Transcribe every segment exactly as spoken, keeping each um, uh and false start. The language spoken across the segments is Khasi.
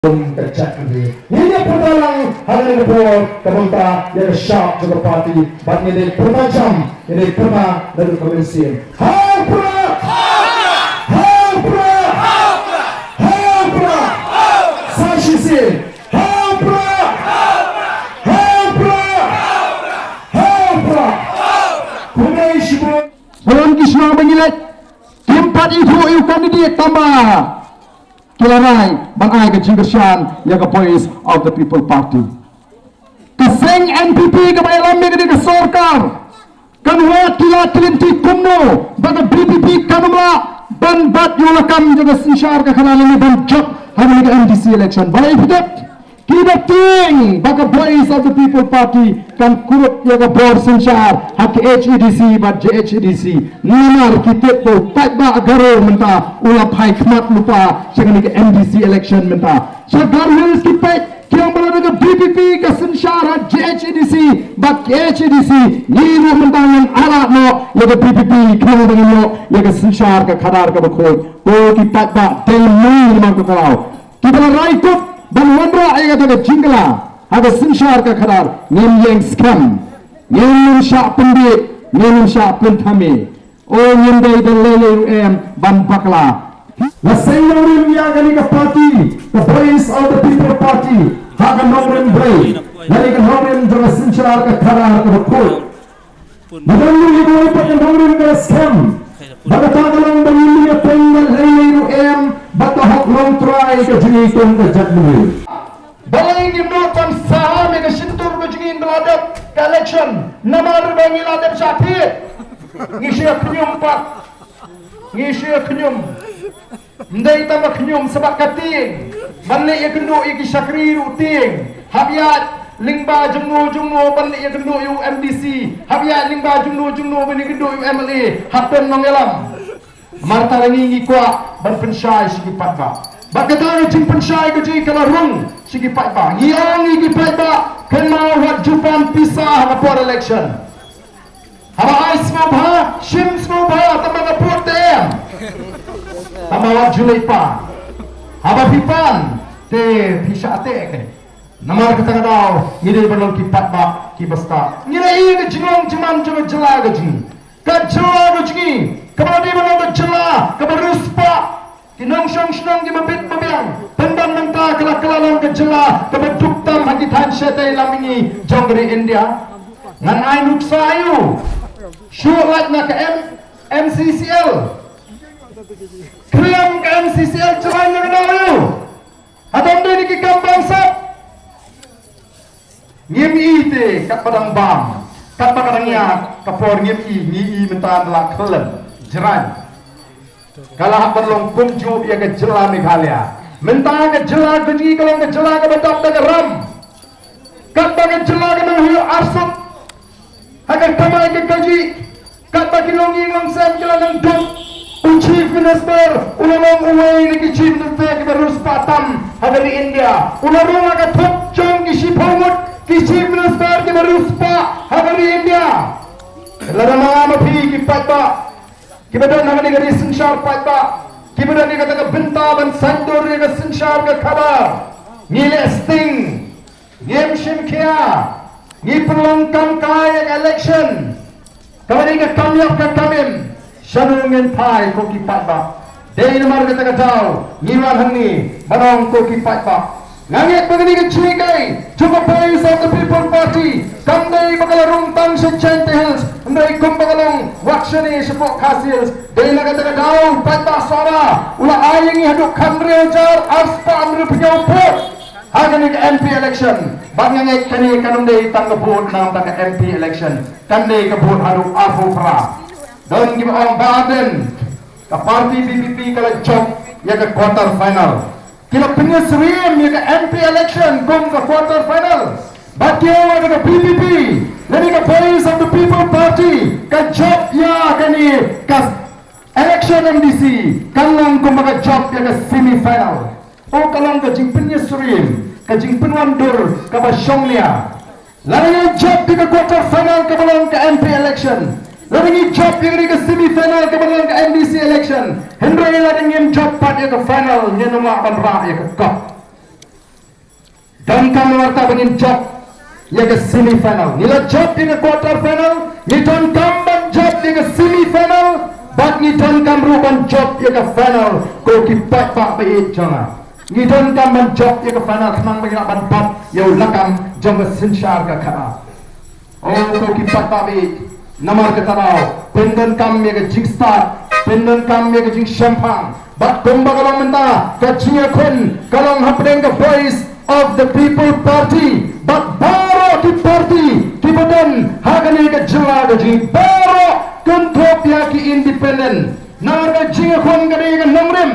Kum ka jait kynthei. Ngin ïa pyrta lang ha kane ka por ka bynta ïa ka shap jong ka party bad ngin ïa pyrta jam, ngin ïa pyrta naduh ka mynsiem. Ha u Prah! Ha u Prah! Ha u Prah! Sa shisien. Ha u Prah! Ha u Prah! Ha u Prah! Khublei shibun. Ba long ki shnong ba ngi leit kim pat ithuh ïa u candidate tangba ki la rai ban ai ka jingkyrshan ïa ka Voice of the People Party. Ka seng N P P kaba ïalam ïa kane ka sorkar kan wad ki lad ki lynti kumno ba ka V P P kan ym lah ban bat ïa u lakam jong ka synshar ka khadar lane ban jop ha kane ka M D C election. Ba ïa phi tip, kiba tieng ba ka Voice of the People Party kan kurup ïa ka bor synshar ha K H A D C bad J H A D C. Namar ki tip ba u paidbah Garo mynta u la phai khmat lypa sha kane ka M D C election mynta. Sha Garo Hills ki peit ki ong ba lada ka V P P ka synshar ha J H A D C bad K H A D C, ngi ruh mynta ngan ailad noh ïa ka V P P khnang ba ngin ïoh ïa ka synshar ka khadar kaba khuid. Ko ki paidbah, dei mynta namar kata ka daw kiba la rai kup ban wanrah ïa kata ka jingkylla ha ka synshar ka khadar, ngim ïeng skhem, ngim ym shah pynbiej, ngim ym shah pynthame. O, ngim dei da lei lei ruh em ban bakla. La seng nongrim ïa kane ka party, ka Voice of the People Party, ha ka nongrim Blei, lane ka nongrim jong ka synshar ka khadar kaba khuid. Ba don ruh ïa kawei pat ka nongrim ka la skhem ba kata ka long ba ngim ïateng da lei lei ruh em bad ka hok longtrai ka jong ngi kum ka jaitbynriew. Balei ngim nud ban saham ïa ka shyntur ka jong ngi ynda la dep ka election? Namar ba ngi la dep shah thied. Ngi shu khñium pat. Ngi shu khñium. Ym dei tang ba khñium, sa bad ka tieng. Ban leit ïakynduh ïa ki shakri ruh tieng. Hap ïaid lyngba jongno jongno ban leit ïakynduh ïa u M D C. Hap ïaid lyngba jongno jongno ban ïakynduh ïa u M L A. Hap don nongïalam. Namar kata ngi, ngi kwah ban pynshai sha ki paidbah. Bad kata ka jingpynshai ka jong ngi ka la rung sha ki paidbah. Ngi ong ïa ki paidbah, kynmaw wat ju pan pisa ha ka por election. Haba ai sngewbha, shim sngewbha, tangba ka vote te em. Tangba wat ju leit pan. Haba phi pan te phi shah teh. Namar kata ka daw ngi dei ban long ki paidbah kiba stad. Ngi la ïohi ka jinglong jingman jong ka jylla ka jong ngi. Ka jylla ka jong ngi kaba dei ban long ka jylla kaba riewspah. Ki nongshong shnong kiba bit ba biang, pynban mynta ka la kylla long ka jylla kaba duk tam ha ki thaiñ shatei lam mihngi jong ka ri India. Ngan ai nuksa ïa u. Shu lait na ka M, M C C L. Khlem ka M C C L, jraiñ na ka daw ïa u. Hato ym dei na ki kam bangsap? Ngim i te katba dang bam, katba ka dang ïaid ka por, ngim i, ngi i mynta da la khlem jraiñ. Ka la hap ban long kumjuh ïa ka jylla Meghalaya. Mynta ka jylla ka jong ngi ka long ka jylla kaba dap da ka ram. Katba ka jylla ka nang ïoh arsut ha ka kamai ka kajih, katba ki longïing longsem ki la nang duk, u Chief Minister u la long uwei na ki Chief Minister kiba riewspah tam ha ka ri India. U la rung ha ka thup jong ki shiphew ngut ki Chief Minister kiba riewspah ha ka ri India. Lada ma nga ma phi ki paidbah kiba don ha kane ka ri synshar paidbah, kiba don ïa kata ka bynta ban saiñdur ïa ka synshar ka khadar, ngi leh sting. Ngim shim khia, ngi pynlong kam kai ïa ka election. Kaba dei ka kam ïap ka kam im, shano ngin phai ko ki paidbah. Dei namar kata ka daw ngi wan hangne ban ong ko ki paidbah. Nga ngeit ba kane ka jingïakai jong ka Voice of the People Party kam dei ba ka la rung tang sha Jaintia Hills, hynrei kumba ka long wat shane shapoh Khasi Hills. Dei na kata ka daw paidbah Sohra u la ai ïa ngi haduh khathynriew hajar arspah hynriewphew hynñiew vote ha kane ka M P election. Bad nga ngeit kane kan ym dei tang ka vote, nang tang ka M P election, kan dei ka vote haduh arphew phra. Don kiba ong ba ardent ka party V P P ka la jop ïa ka quarter final. Ki la pynïasyriem ïa ka M P election kum ka quarter final. Bad ki ong ba ka V P P lane ka Voice of the People Party ka jop ïa kane ka election M D C, kan long kumba ka jop ïa ka semi final. O, ka long ka jingpynïasyriem, ka jingpynwandur kaba shongnia. Lada ngi jop ïa ka quarter final kaba long ka M P election, lada ngi jop ïa ka semi final kaba long ka M D C election, hynrei lada ngim jop pat ïa ka final, ngin ym lah ban rah ïa ka cup. Donkam namar kata ba ngin jop ïa ka semi final. Ngi la jop ïa ka quarter final, ngi donkam ban jop ïa ka semi final, bad ngi donkam ruh ban jop ïa ka final, ko ki paidbah ba ïeit jong nga. Ngi donkam ban jop ïa ka final khnang ba ngin lah ban bat ïa u lakam jong ka synshar ka kha. O ko ki paidbah ba ïeit, namar kata daw pyndonkam ïa ka jingstad, pyndonkam ïa ka jingshemphang. Bad kumba ka long mynta, ka jingïakhun ka long hapdeng ka Voice of the People Party bad baroh ki party kiba don ha kane ka jylla ka jong ngi, baroh kynthup ïa ki independent. Namar ka jingïakhun ka dei ka nongrim.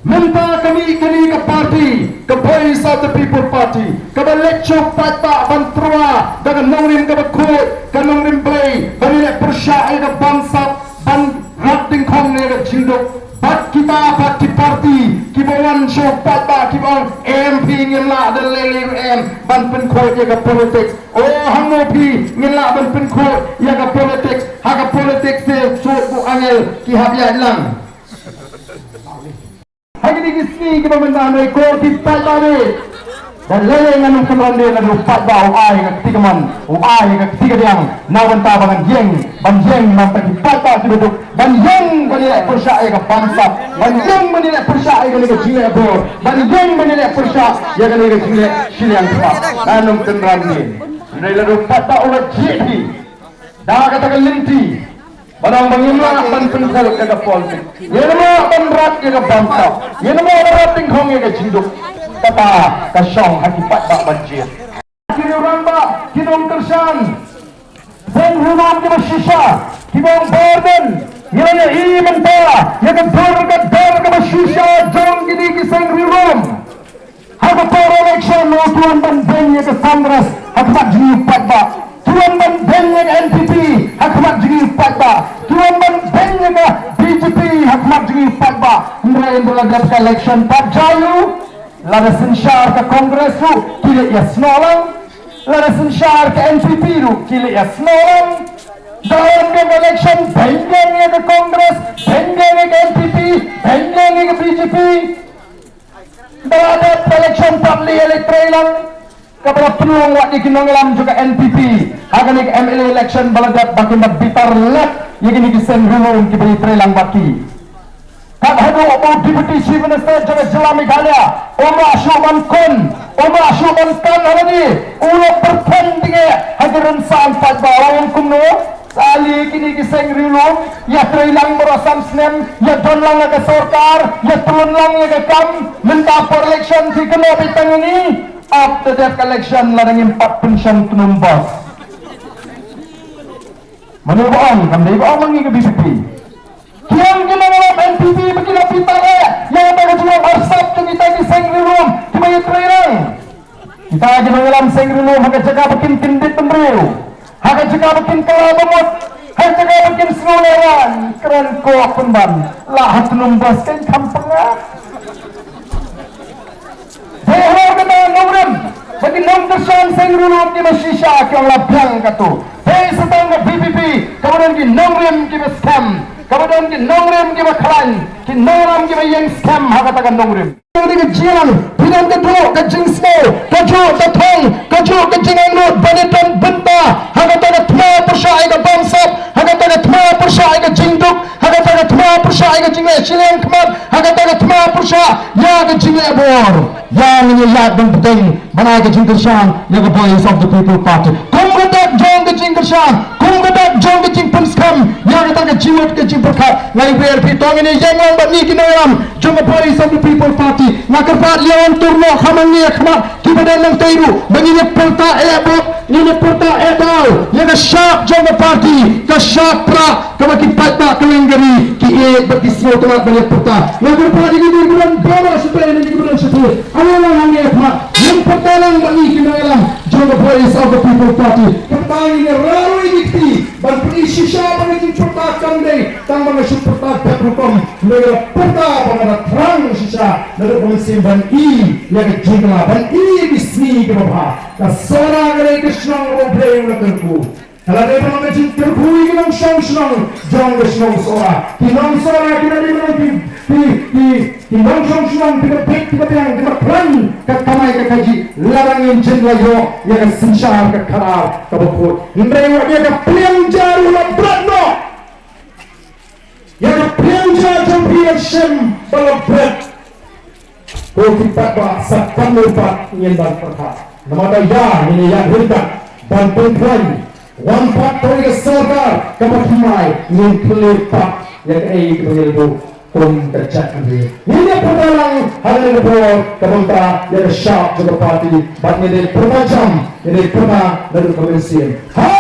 Mynta ka mih kane ka party, ka Voice of the People Party, kaba leit sha u paidbah ban tyrwa da ka nongrim kaba khuid, ka nongrim Blei, ban ïaleh pyrshah ïa ka bamsap, ban rat dyngkhong ïa ka jingduk. Bad kita pat ki party kiba wan sha u paidbah kiba ong, em, phi ngim lah da lei lei ruh em ban pynkhuid ïa ka politics. O, hangno phi ngin lah ban pynkhuid ïa ka politics? Ha ka politics te suk u angel ki hap ïaid lang. Ha kine ki sngi kiba mynta, hynrei ko ki paidbah, da lei lei ngan ym kynran de lada u paidbah u ai ka kti kamon, u ai ka kti kadiang na ka bynta ba ngan ïeng, ban ïeng na ka bynta ki paidbah kiba duk, ban ïeng ban ïaleh pyrshah ïa ka bamsap, ban ïeng ban ïaleh pyrshah ïa kane ka jingleh bor, ban ïeng ban ïaleh pyrshah ïa kane ka jingleh shiliang khmat. Ngan ym kynran de. Hynrei lada u paidbah u la jied hi da kata ka lynti ba dang ba ngim lah ban pynkhuid ïa ka politics, ngim lah ban rat ïa ka bamsap, ngim lah ban rat dyngkhong ïa ka jingduk, kata ka shong ha ki paidbah ban jied. Ki rangbah, ki nongkyrshan, seng riewlum kiba shisha, kiba ong bor dien, ngi la ïohi mynta ïa ka dur ka dar kaba shisha jong kine ki seng riewlum. Ha ka por election, ki wan ban beiñ ïa ka Congress ha khmat jong ngi u paidbah. Ki wan ban beiñ ïa ka N P P ha khmat jong ngi u paidbah. Ki wan ban beiñ ïa ka B J P ha khmat jong ngi u paidbah. Hynrei ynda la dep ka election pat, jia u, lada synshar ka Congress ruh ki leit ïasnoh lang, lada synshar ka N P P ruh ki leit ïasnoh lang. Da wan ka election, beiñ ïa ka Congress, beiñ ïa ka N P P, beiñ ïa ka B J P. Da la dep election pat, leit trei lang. Kaba la pynlong wat ïa ki nongïalam jong ka N P P ha kane ka M L A election ba la dep, ba kin da bitar leh ïa kine ki seng riewlum kiba ïatrei lang bad ki. Kat haduh ba u Deputy Chief Minister jong ka jylla Meghalaya um lah shuh ban khun, um lah shuh ban kan ha lade, u la pyrthen tynge ha ki rynsan paidbah, u ong kumno? Sa leh kine ki seng riewlum ïatrei lang baroh san snem, ïadon lang ïa ka sorkar, ïatylli lang ïa ka kam, mynta por election phi kynnoh beit tang ïa ngi. Ap te dep ka election lada ngim pat pynshong tnum bos. Mano ba ong? Kam dei ba ong ma ngi ka B J P. Ki ong ki nongïalam N P P ba ki la bitar eh ïa kata ka jinglong arsap jong kita ki seng riewlum kiba ïatrei lang. Kita ki nongïalam seng riewlum, ha ka jaka ba kin kyndit bynriew, ha ka jaka ba kin kylla bamut, ha ka jaka ba kin sngew lehrain, kren ko pynban, lah ha tnum bos kein kham pynngam. Dei halor kata nongrim ba ki nongkyrshan seng riewlum kiba shisha ki ong la biang katto. Dei sa tang ka V P P kaba don ki nongrim kiba skhem, kaba don ki nongrim kiba khlaiñ, ki nongrim kiba ïeng skhem ha kata ka nongrim. Ka dei ka jingïalang, pynban ka juh ka jingsngew, ka juh ka thong, ka juh ka jingangnud ban ïatom bynta ha kata ka thma pyrshah ïa ka bamsap, ha kata ka thma pyrshah ïa ka jingduk, ha kata ka thma pyrshah ïa ka jingleh shiliang khmat, ha kata ka thma pyrshah ïa ka jingleh bor. Ïa ngin ïaid ban bteng ban ai ka jingkyrshan ïa ka Voice of the People Party. Kum ka dak jong ka jingkyrshan, kum ka dak jong ka jingpynskhem ïa kata ka jingmut ka jingpyrkhat, nga ïa wer phi to ngin ïeng lang bad ngi ki nongïalam jong ka Voice of the People Party. Nga kyrpad ïa wan tur noh ha ma ngi ha khmat, kiba don nangtei ruh, ba ngin ïa pyrta eh bok, ngin ïa pyrta eh daw ïa ka shap jong ka party, ka shap prah kaba ki paidbah kylleng ka ri ki ïeit bad ki sngewtynnat ban ïa pyrta. Nga kyrpad ïa ki nongïalam baroh shatei, ïa ki nongïalam shatei, ayo lang hangne ha khmat, ngin pyrta lang bad ngi ki nongïalam jong ka Voice of the People Party. Kata ngin ïa rah ruh ïa ki kti ban pyni shisha ba ka jingpyrta kam dei tang ba nga shu pyrta dep rukom, hynrei nga pyrta ba nga da thrang shisha naduh ka mynsiem ban i ïa ka jingkylla, ban i ïa ki sngi kiba bha. Ka Sohra ka dei ka shnong ba U Blei u la kyrkhu. Ka la dei ban long ka jingkyrkhu ïa ki nongshong shnong jong ka shnong Sohra. Ki nong Sohra ki la dei ban long ki, ki, ki, ki nongshong shnong kiba beit, kiba biang, kiba khlaiñ ka kamai ka kajih. Ka dang ngin jin la ïoh ïa ka synshar ka khadar kaba khuid. Hynrei wat ïa ka pliang ja ruh la bret noh. Ïa ka pliang ja jong phi la shim ba la bret. Ko ki paidbah, sa katno pat ngin ban pyrkhat. Namar ba ïa ngin ïa ryngkat ban pynphai. Wan pat to ïa ka sorkar kaba thymmai, ngin khlieh pat ïa kaei kaba ngin ïoh kum ka jaitbynriew. Ngin ïa pyrta lang ha kane ka por kaba mynta ïa ka shap jong ka party bad ngin ïa pyrta jam, ngin ïa pyrta naduh ka mynsiem. Ha